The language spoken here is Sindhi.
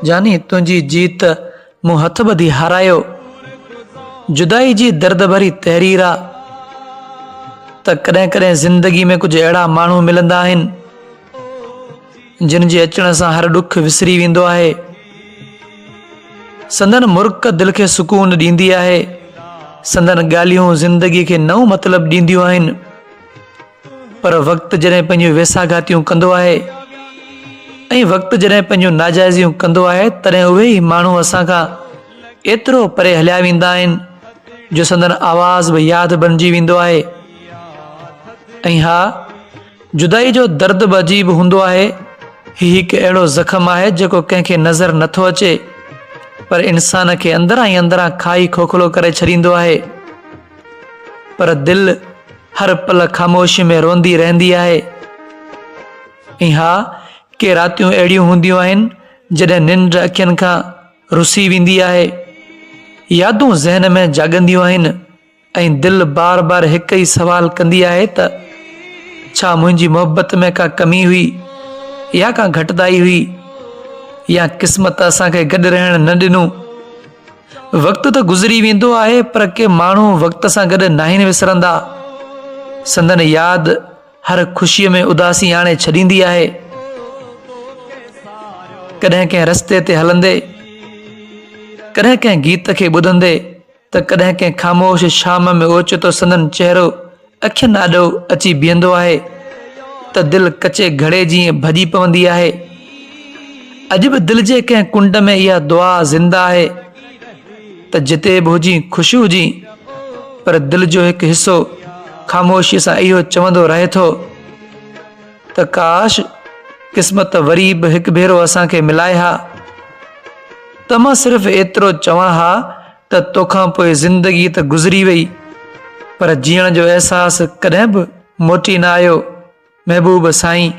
جاني تنهنجي جيت مون هٿ ٻڌي هارايو. جدائي جي درد ڀري تحرير آ ته ڪڏهن ڪڏهن زندگي ۾ ڪجهه اهڙا ماڻهو ملندا آهن جن جي اچڻ سان هر ڏک وسري ويندو آهي. سندن مرڪ دل کي سڪون ڏيندي آهي. سندن ڳالهيون زندگي کي نئون مطلب ڏينديون آهن. پر وقت جڏهن پنهنجون ويساهگهاتيون ڪندو آهي ۽ وقت جڏهن پنهنجون ناجائزيون ڪندو آهي تڏهن اهي ئي ماڻهو اسان کان ايترو پري هليا ويندا آهن جو سندن آواز به ياد بڻجي ويندو آهي ۽ ها جدائي جو درد به عجيب هوندو آهي هي هڪ اهڙو زخم آهي جيڪو ڪنهن کي نظر نٿو اچي پر انسان کي اندران ئي اندران کائي کوکلو ڪري ڇڏيندو آهي پر دل هر پل خاموشي ۾ روئندي رهندي آهي ۽ ها ڪي راتيون اهڙيون هونديون آهن جڏهن ننڊ اکين کان رسي ويندي آهي، يادون ذهن ۾ جاڳنديون آهن ۽ دل بار بار هڪ ئي سوال ڪندي آهي ته ڇا منهنجي محبت ۾ ڪا ڪمي هئي يا ڪا گهٽتائي هئي يا قسمت اسان کي گڏ رهڻ نه ڏنو. وقت ته گذري ويندو آهي پر ڪي ماڻهو وقت سان گڏ ناهن وسرندا. سندن ياد هر خوشيء ۾ اداسي آڻي ڇڏيندي آهي. ڪڏهن ڪنهن رستي تي هلندي، ڪڏهن ڪنهن گيت کي ٻڌندي ته ڪڏهن ڪنهن خاموش شام ۾ اوچتو سندن چهرو اکين آڏو اچي بيهندو آهي ته دل ڪچي گهڙي جيئن ڀڄي پوندي آهي. اڄ به دل جي ڪنهن ڪنڊ ۾ اها دعا زنده آهي ته جتي به هجين خوش هجين پر دل جو هڪ حصو خاموشيء سان اهو چوندو رهي ٿو ته ڪاش قسمت وري به هڪ ڀيرو اسان کي ملائي ها ته مان صرف ايترو چوان ها ته توکان پوء زندگي ته گذري وئي پر جيئڻ جو احساس ڪڏهن به موٽي نه آيو. محبوب سائين!